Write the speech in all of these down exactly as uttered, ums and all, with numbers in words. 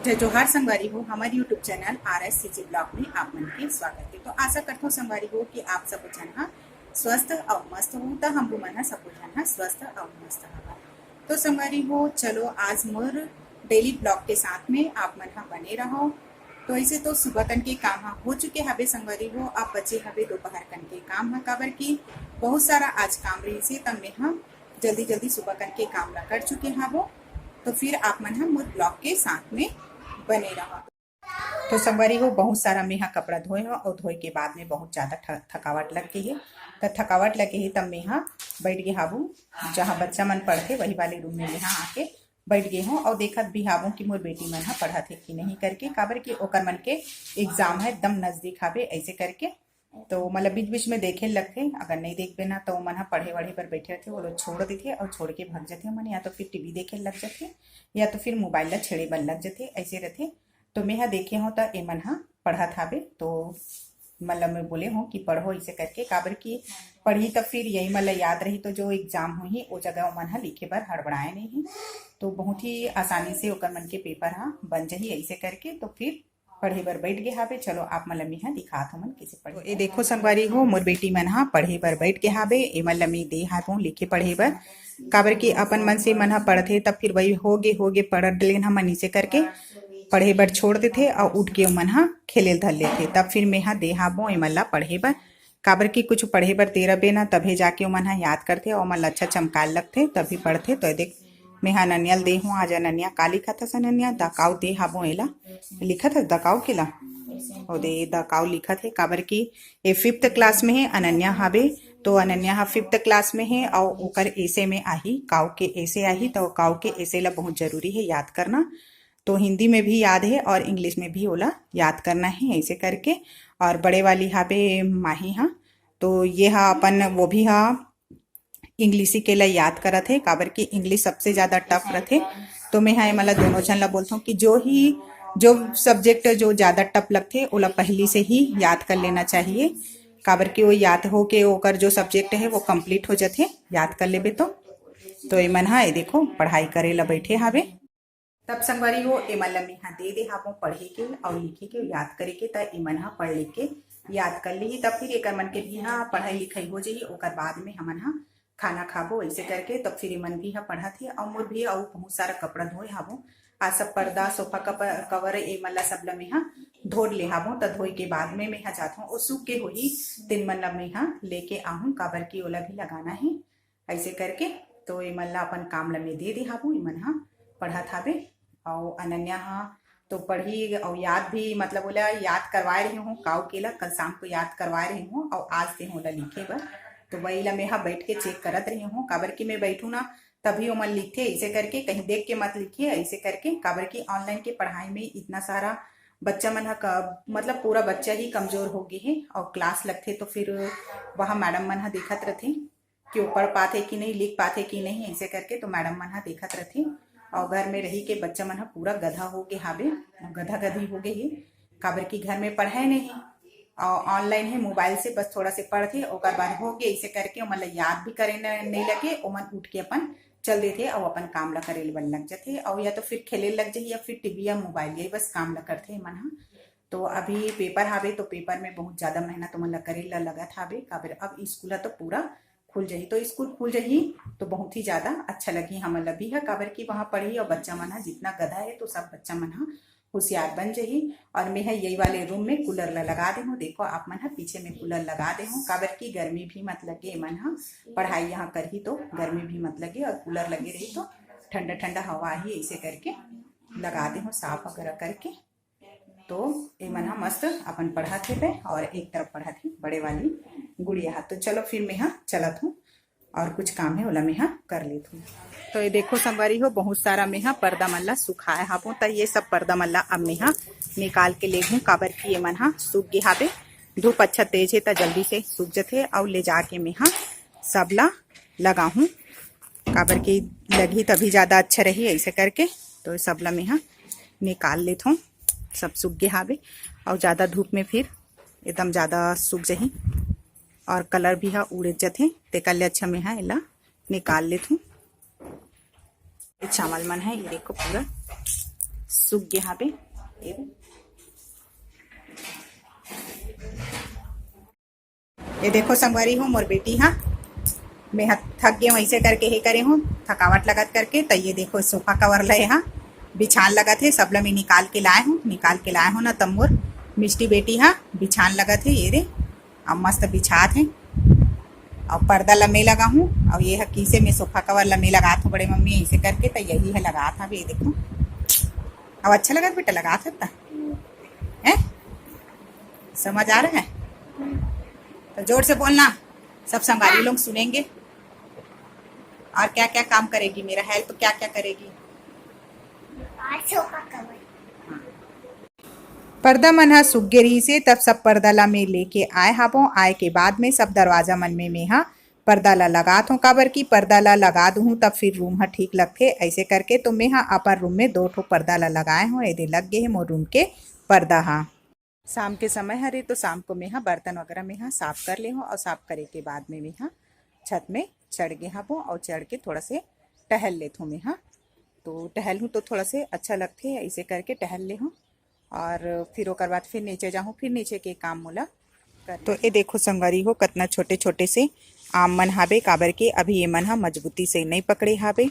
जय जोहार संगवारी हो, हमर YouTube channel R S C G blog में आप मन के स्वागत है। तो आशा करथों संगवारी हो कि आप सब झन ह स्वस्थ अउ मस्त हो, त हमरो मन ह सबो झन ह स्वस्थ अउ मस्त हवा। तो संगवारी हो, चलो आज मोर डेली ब्लॉग के साथ में आप मन ह बने रहो। तो ऐसे तो सुबह कन के काम ह हो चुके हवे संगवारी हो, अब बचे हवे दोपहर कन के काम ह, काबर कि बहुत सारा आज काम रहिस हे, त मैं ह जल्दी जल्दी सुबह कन के काम ला कर चुके हवो। तो फिर आप मन ह मोर ब्लॉग के साथ में बने रहो। तो संगवारी हो, बहुत सारा मेहा कपड़ा धोए हो और धोए के बाद में बहुत ज्यादा थ-, थकावट लग गई है। तो थकावट लगे ही तब मेहा बैठ गए हाबू, जहाँ बच्चा मन पढ़ते वही वाले रूम में मेहा आके बैठ गए हूँ और देखत भी हाबू कि मोर बेटी मन ह पढ़त है कि नहीं करके, काबर कि ओकर मन के एग्जाम है एकदम नजदीक हावे ऐसे करके। तो मतलब बीच बीच में देखे लगथे, अगर नहीं देखबे ना तो मन ह पढ़े वढ़े बर बैठे रहथे, वो लोग छोड़ देथे और छोड़ के भाग जाथे मन, या तो फिर टीवी देखे लग जाथे या तो फिर मोबाइल ला छेड़े बर लग जाथे, ऐसे रहथे। तो मैं ह देखे हूँ त एमन ह पढ़त हावे, तो मतलब मैं बोले हूँ कि पढ़ो इसे करके, काबर कि पढ़ी त फिर यही मतलब याद रही, तो जो एग्जाम होही ओ जगह ओमन ह लिखे बर हड़बड़ाए नहीं है, तो बहुत ही आसानी से ओकर मन के पेपर ह बन जाही ऐसे करके। तो फिर पढ़े बर बैठ गए हावे। चलो आप मन ल मेहा दिखात हूँ मन कैसे पढ़े। तो ये देखो संगवारी हो, मोर बेटी मन ह पढ़े बर बैठ गए हावे, एमन ल मैं दे हाबो लिखे पढ़े बर, काबर कि अपन मन से मन ह पढ़थे तब फिर वही हो गे हो गे पढ़ लेन हमन इसे करके। पढ़े बर छोड़ देथे और उठ के ओमन ह खेले ल धर लेथे, तब फिर मेहा दे हाबो एमन ला पढ़े बर, काबर कि कुछ पढ़े बर दे रबे ना तभे जाके ओमन ह याद करथे और ओमन ला अच्छा चमकाए लगथे तभी पढ़थे। तो ये देख, मेहा अनन्या ल दे हूँ। आज अनन्या का लिखत हस? अनन्या, दकाव दे हाबो एला। लिखत हस दकाव के ला? ओ दे, दकाव लिखत हे, काबर कि ये फिफ्थ क्लास में हे, अनन्या हावे। तो अनन्या हा फिफ्थ क्लास में हे और ओकर एसे में आही, काव के एसे आही, तो काव के एसे ला बहुत जरूरी है याद करना। तो हिंदी में भी याद है और इंग्लिश में भी ओला याद करना है ऐसे करके। और बड़े वाली हावे माही हा, तो ये हा अपन, वो भी हा इंग्लिशी के ला याद करत हे, काबर कि इंग्लिश सबसे ज्यादा टफ रथे। तो मैं हा एमन ला दोनों झन ला बोलथों कि जो ही, जो सब्जेक्ट जो ज्यादा टफ लगथे ओला पहली से ही याद कर लेना चाहिए, काबर कि वो याद हो के ओकर जो सब्जेक्ट है वो कंप्लीट हो जाथे, याद कर लेबे तो। तो एमन हा ये देखो पढ़ाई करे ला बैठे हावे। तब संगवारी हो, एमन ला मेहा दे दे हाबो पढ़े के और लिखे के, याद करे के, त एमन हा पढ़ लिख के याद कर ली, तब फिर एकर मन के भी हा पढ़ाई लिखाई हो जाही, ओकर बाद में हमन हा खाना खाबो ऐसे करके। तब फिर एमन भी हा पढ़त हे और मोर भी अउ बहुत सारा कपड़ा धोए हाबो। आज सब पर्दा, सोफा कप-, कवर, एमन ला सब ला मेहा धोर ले हाबो, त धोए के बाद में मेहा जात हूँ, ओ सूख के होही, तेन मन ला मेहा लेके आहूँ, काबर कि ओला भी लगाना है। ऐसे करके तो एमन ला अपन काम ला मैं दे दे हाबू, एमन हा पढ़त हाबे। अउ अनन्या हा तो पढ़ी अउ याद भी, मतलब ओला याद करवाए रही हूँ, काव के ला कल शाम को याद करवाए रही हूँ अउ आज दे हूँ ओला लिखे बर। तो वही ला मैं हा बैठ के चेक करत रही हूँ, काबर कि मैं बैठू ना तभी ओमन लिखथे, ऐसे करके कहीं देख के मत लिखिए ऐसे करके, काबर कि ऑनलाइन के पढ़ाई में इतना सारा बच्चा मन हा क-, मतलब पूरा बच्चा ही कमजोर हो गए है। और क्लास लगथे तो फिर वहाँ मैडम मन हा देखत रथे कि वो पढ़ पाथे कि नहीं, लिख पाथे कि नहीं, ऐसे करके तो मैडम मन हा देखत रथे। और घर में रही के बच्चा मन हा पूरा गधा हो गे हाबे, गधा गधी हो गे हे, काबर कि घर में पढ़े नहीं और ऑनलाइन है, मोबाइल से बस थोड़ा से पढ़थे, ओकर बाद हो गे, ऐसे करके ओमन ला याद भी करे न-, नहीं लगे, ओमन उठ के अपन चल देथे और अपन काम ला करे बर लग जाथे, और या तो फिर खेले लग जाही या फिर टीवी या मोबाइल, यही बस काम ला करथे एमन हा। तो अभी पेपर हावे तो पेपर में बहुत ज्यादा मेहनत ओमन ला करे ला लगत हावे, काबर अब स्कूल हा तो पूरा खुल जाही, तो स्कूल खुल जाही तो बहुत ही ज्यादा अच्छा लगही हमन ला भी हा, काबर कि वहाँ पढ़ही और बच्चा मन हा जितना गधा है तो सब बच्चा मन हा होशियार बन जाही। और मैं हा यही वाले रूम में कूलर ला लगा दे हूँ, देखो आप मन हा पीछे में कूलर लगा दे हूँ, काबर कि गर्मी भी मत लगे, एमन हा पढ़ाई यहाँ करही तो गर्मी भी मत लगे और कूलर लगे रही तो ठंडा ठंडा हवा आही, ऐसे करके लगा दे हूँ साफ वगैरह करके। तो एमन हा मस्त अपन पढ़त हे बे, और एक तरफ पढ़त हे बड़े वाली गुड़िया हा। तो चलो फिर मैं हा चलत हूँ और कुछ काम है ओला मैं हा कर लेत हूँ। तो ये देखो संगवारी हो, बहुत सारा मैं हा पर्दा मन ला सुखाए हाबो, त ये सब पर्दा मन ला अब मैं हा निकाल के ले हूँ, काबर कि एमन हा सूख गे हाबे। धूप अच्छा तेज है त जल्दी से सूख जथे, और ले जाके मैं हा सब ला लगाहूँ, काबर कि लगही तभी ज्यादा अच्छा रही ऐसे करके। तो ये सब ला मैं हा निकाल लेत हूँ, सब सूख गे हाबे, और ज्यादा धूप में फिर एकदम ज्यादा सूख जाही और कलर भी हा उड़ जथे, तेकर ले अच्छा मैं हा एला निकाल लेत हूँ। ये चावल मन है, ये देखो पूरा सूख गे हाबे। ये दे। ये देखो संगवारी हो, मोर बेटी हा, मैं ह थक गे हूँ, ऐसे करके हे करे हूँ, थकावट लगत करके। त ये देखो सोफा कवर ला हा बिछान लगत हे, सबला मैं निकाल के लाए हूँ, निकाल के लाए हूँ ना, तब मोर मिष्टी बेटी हा बिछान लगत हे। ये रे, अब मस्त बिछात हे। अब पर्दा ला मैं लगा हूँ, अब ये ह किसे में सोफा कवर ला मैं लगात हूँ बड़े मम्मी, ऐसे करके। त यही है लगात हवे, ये देखो। अब अच्छा लगत बेटा, लगात है त? हैं? समझ आ रहा है? तो जोर से बोलना, सब संगवारी लोग सुनेंगे। और क्या क्या काम करेगी, मेरा हेल्प क्या क्या करेगी? आज सोफा कवर। पर्दा मन ह सूख गे रहिस हे, तब सब पर्दा ला मैं लेके आए हाबो। आए के बाद में सब दरवाजा मन में मेहा पर्दा ला लगात हों, काबर कि पर्दा ला लगा दूहूँ तब फिर रूम ह ठीक लगथे। ऐसे करके तो मेहा अपन रूम में दो ठो पर्दा ला लगाए हों। एदे लग गे हे मोर रूम के पर्दा हा। शाम के समय हरे तो शाम को मेहा बर्तन वगैरह मेहा साफ कर ले हों और साफ करे के बाद में मेहा छत में चढ़ गे हाबो और चढ़ के थोड़ा से टहल लेत हों मेहा। तो टहल हूँ तो थोड़ा से अच्छा लगथे, ऐसे करके टहल ले हों। और फिर ओकर बाद फिर नीचे जाहूँ, फिर नीचे के काम मोला कर। तो ए देखो संगवारी हो, कतना छोटे छोटे से आम मन हाबे, काबर के अभी ये मन ह मजबूती से नइ पकड़े हाबे,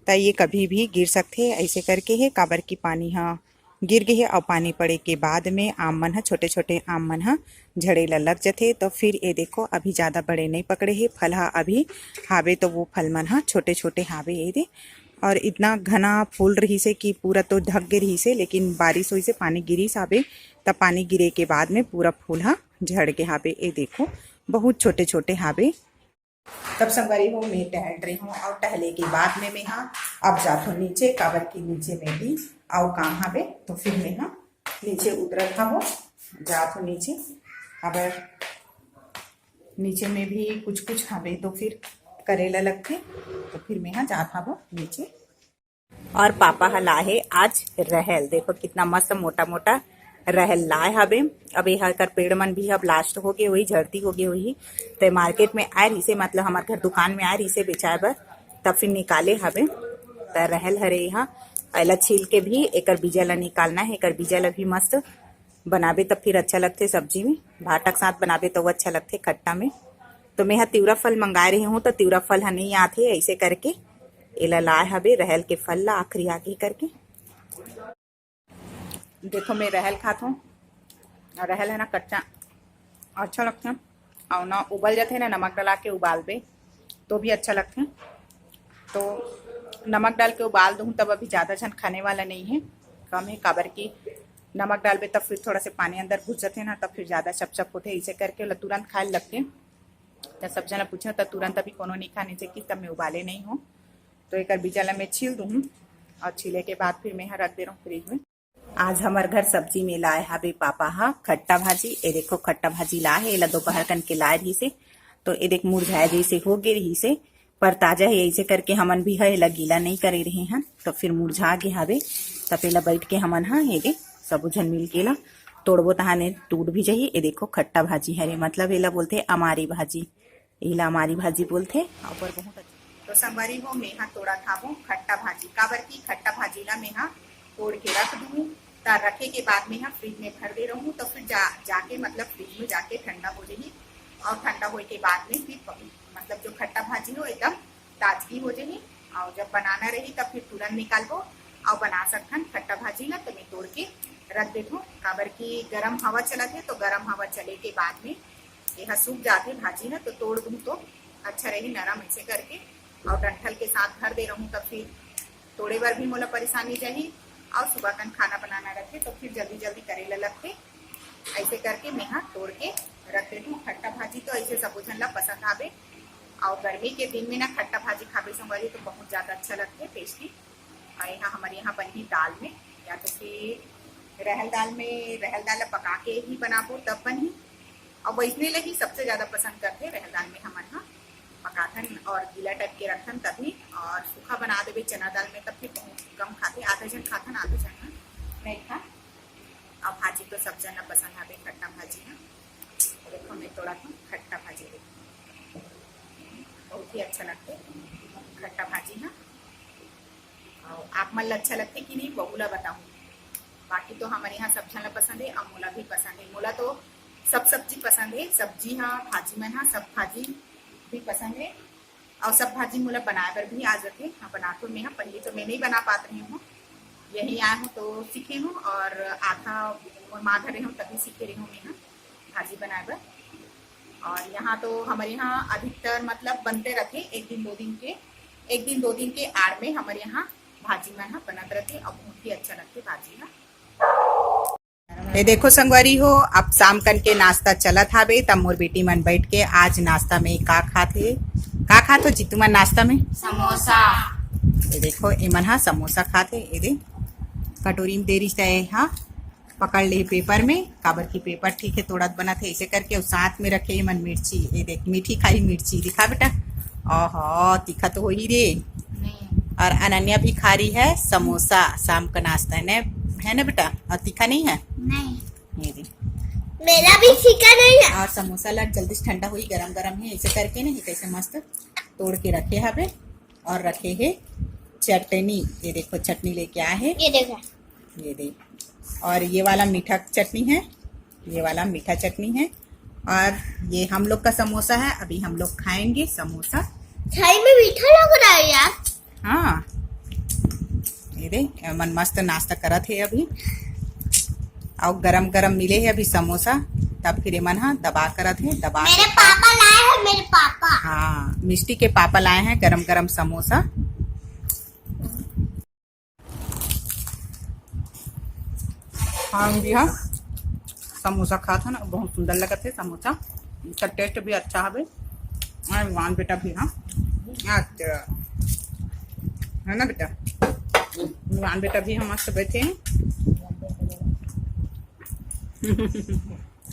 त ये कभी भी गिर सकथे। ऐसे करके हे, काबर की पानी ह गिर गे हे और पानी पड़े के बाद में आम मन ह, छोटे छोटे आम मन ह झड़े ला लग जथे। तो फिर ये देखो अभी ज्यादा बड़े नइ पकड़े हे, फल ह अभी हाबे तो वो फल मन ह छोटे छोटे हाबे। ये दे, और इतना घना फूल रहिस हे कि पूरा तो ढक गे रहिस हे, लेकिन बारिश होइस हे, पानी गिरिस हाबे, तब पानी गिरे के बाद में पूरा फूल ह झड़ गे हाबे। ये देखो बहुत छोटे छोटे हाबे। तब संगवारी हो, मैं टहल रही हूँ और टहले के बाद में मैं हा अब जाथो नीचे, काबर की नीचे में भी और काम हाबे, तो फिर मैं हा नीचे उतरत हवो, जाथो नीचे। अब नीचे में भी कुछ कुछ हाबे तो फिर करेला लगथे, तो फिर मैं हा जात हवो नीचे। और पापा ह लाए हे आज रहल, देखो कितना मस्त मोटा मोटा रहल लाए हबे। अब ये एकर पेड़ मन भी अब लास्ट हो गए होही, झड़ती हो गए होही, ते मार्केट में आए रहिसे, मतलब हमार घर दुकान में आए रहिसे बेचाए बर, तब फिर निकाले हबे। त रहल हरे यहाँ, एला छील के भी एकर बीजा ला निकालना है। एकर बीजा ला भी मस्त बनाबे तब फिर अच्छा लगथे सब्जी में, भाटा के साथ बनाबे तो वो अच्छा लगथे खट्टा में। तो मैं हा तिवरा फल मंगाए रही हूँ, तो तिवरा फल ह नहीं आत हे, ऐसे करके एला लाए हबे रहल के फल ला आखिरी आगे करके। देखो मैं रहल खात हूँ, रहल है ना कच्चा, अच्छा लगथे, और ना उबल जाथे ना, नमक डाला के उबालबे तो भी अच्छा लगथे। तो नमक डाल के उबाल दूँ, तब अभी ज़्यादा झन खाने वाला नहीं है, कम है, काबर की नमक डालबे तब फिर थोड़ा से पानी अंदर घुस जाथे ना, तब फिर ज़्यादा चपचप होथे, इसे करके ओला तुरंत खाए लगथे। त सब जना पूछे त तुरंत अभी कोनो नहीं खाने से कि तब मैं उबाले नहीं हूँ। तो एकर बीजा ला मैं छील दूँ और छीले के बाद फिर मैं हा रख दे रहूँ फ्रिज में। आज हमर घर सब्जी में लाए हाबे पापा हा खट्टा भाजी। ए देखो खट्टा भाजी लाए हे, एला दोपहर कन के लाए रहिसे, तो ए देख मुरझाए जैसे हो गे रहिसे, पर ताजा हे, ऐसे करके हमन भी ह एला गीला नहीं करे रहे हन, तो फिर मुरझा गे हाबे। तब एला बैठ के हमन ह ए दे सबो झन मिल के एला तोड़बो, तहाने टूट भी जाही। ए देखो खट्टा भाजी हरे, मतलब एला बोलथे अमारी भाजी, एला अमारी भाजी बोलथे। और बहुत अच्छा। तो संगवारी हो, मेहा तोड़ा खाबो खट्टा भाजी, काबर की खट्टा भाजी ला मेहा तोड़ के रख दूँ, त रखे के बाद मेहा फ्रिज में भर दे रहूँ, तो फिर जा जाके मतलब फ्रिज में जाके ठंडा हो जाही, और ठंडा होए के बाद में फिर प- मतलब जो खट्टा भाजी हो एकदम ताजगी हो जाही, और जब बनाना रही तब फिर तुरंत निकालबो और बना सकथन खट्टा भाजी ला। तो मैं तोड़ के रख देथों, काबर की गरम हवा चलत हे, तो गरम हवा चले के बाद में एहा सूख जाथे भाजी ह, तो तोड़ दूँ तो अच्छा रही नरम ऐसे करके, और डंठल के साथ भर दे रहूँ, तब फिर तोड़े बर भी मोला परेशानी जाही, और सुबह कन खाना बनाना रहथे तो फिर जल्दी जल्दी करे ला लगथे। ऐसे करके मेहा तोड़ के रख देथों। खट्टा भाजी तो ऐसे सबो झन ला पसंद आवे, और गर्मी के दिन में ना खट्टा भाजी खाबे संगवारी तो बहुत ज्यादा अच्छा लगथे, टेस्टी। और यहाँ हमारे यहाँ बनही दाल में, या तो फिर रहल दाल में, रहल दाल ला पका के ही बनाबो तब बनही। और वैसने ला ही सबसे ज्यादा पसंद करथे रहल दाल में हमन ह पकाथन और गीला टाइप के रखथन तभी, और सूखा बना देबे चना दाल में तब फिर बहुत कम खाथे, आधा झन खाथन आधा झन ह नहीं खा। और भाजी तो सब जन ला पसंद आवे खट्टा भाजी ह। देखो मैं थोड़ा सा खट्टा भाजी देखो, बहुत ही अच्छा लगथे खट्टा भाजी ह। और आप मन ला अच्छा लगथे कि नहीं, बहू ला बताऊँ। बाकी तो हमर यहाँ सब झन ला पसंद हे, अउ मोला भी पसंद हे। मोला तो सब सब्जी पसंद हे, सब्जी हा, भाजी मन हा, सब भाजी भी पसंद हे। अउ सब भाजी मोला बनाए बर भी आ जाथे। हाँ, बनाथों मैं हा। पहले तो मैं नहीं बना पात रही हूँ, यही आए हूँ तो सीखे हूँ, और आधा मोर माँ धरे हूँ तभी सीखे रही हूँ मैं हा भाजी बनाए बर। और यहाँ तो हमारे यहाँ अधिकतर मतलब बनते रहते, एक दिन दो दिन के, एक दिन दो दिन के आड़ में हमारे यहाँ भाजी मन हा बनत रहते, और बहुत ही अच्छा लगते भाजी हा। ये देखो संगवारी हो, अब शाम कन के नाश्ता चलत हावे, तब मोर बेटी मन बैठ के आज नाश्ता में का खाथे, का खात हो जीतू मन नाश्ता में? समोसा। ये देखो, एमन हा समोसा खाथे। ये दे, कटोरी में दे रही है, हाँ, पकड़ ले पेपर में, काबर की पेपर ठीक है तोड़त बनत है, ऐसे करके। और साथ में रखे एमन मिर्ची, ये देख, मीठी खारी मिर्ची, दिखा बेटा। ओहो, तीखा तो हो ही रे। नहीं। और अनन्या भी खा रही है समोसा, शाम का नाश्ता है ना, है ना बेटा? और तीखा नहीं है? नहीं। ये दे। मेरा भी तीखा नहीं है। और समोसा ला जल्दी से ठंडा हुई, गरम गरम है, ऐसे करके नहीं, कैसे मस्त तोड़ के रखे हवे। और रखे है चटनी, ये देखो चटनी लेके आए है। ये देखो। ये दे, और ये वाला मीठा चटनी है, ये वाला मीठा चटनी है, और ये हम लोग का समोसा है। अभी हम लोग खाएंगे समोसा। सही में मीठा लग रहा है यार। हाँ, ये दे, मन मस्त नाश्ता करत है अभी। और गरम गरम मिले है अभी समोसा, तब फिर एमन हा दबा करत है, दबा मेरे के पापा लाए हैं, मेरे पापा। हाँ, मिष्टी के पापा लाए हैं गरम गरम समोसा। हाँ जी, हाँ, समोसा खात हन, बहुत सुंदर लगत है समोसा। इसका टेस्ट भी अच्छा हवे। और विवान बेटा भी, हाँ, अच्छा है ना बेटा, विवान बेटा भी हम मस्त बैठे हैं।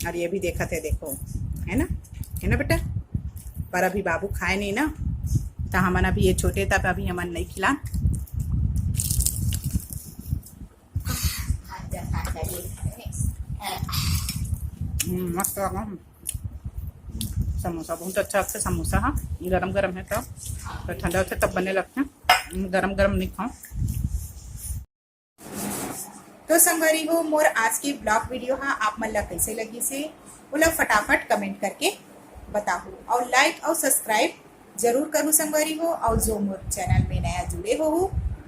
और ये भी देखत है, देखो, है ना, है ना बेटा? पर अभी बाबू खाए नहीं ना, तो हमन अभी ये छोटे, तब अभी हमन नहीं खिलान। हम्म, मस्त लगा। समोसा बहुत अच्छा लगता है, समोसा, हाँ, गरम गरम है तब, तो ठंडा होता है तब बने लगते हैं। हम्म, गरम गरम नहीं खाओ। तो संगवारी हो, मोर आज के ब्लॉग वीडियो हा आप मन ला कैसे लगिस हे, ओला फटाफट कमेंट करके बताहू, और लाइक और सब्सक्राइब जरूर करू संगवारी हो। और जो मोर चैनल में नया जुड़े हो,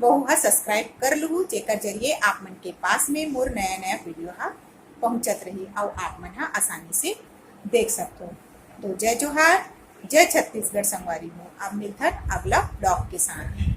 वहू हा सब्सक्राइब कर लू, जेकर जरिए आप मन के पास में मोर नया नया वीडियो हा पहुंचत रही और आप मन हा आसानी से देख सकते हो। तो जय जोहार, जय छत्तीसगढ़ संगवारी हो। अब मिलथन अगला ब्लॉग के साथ।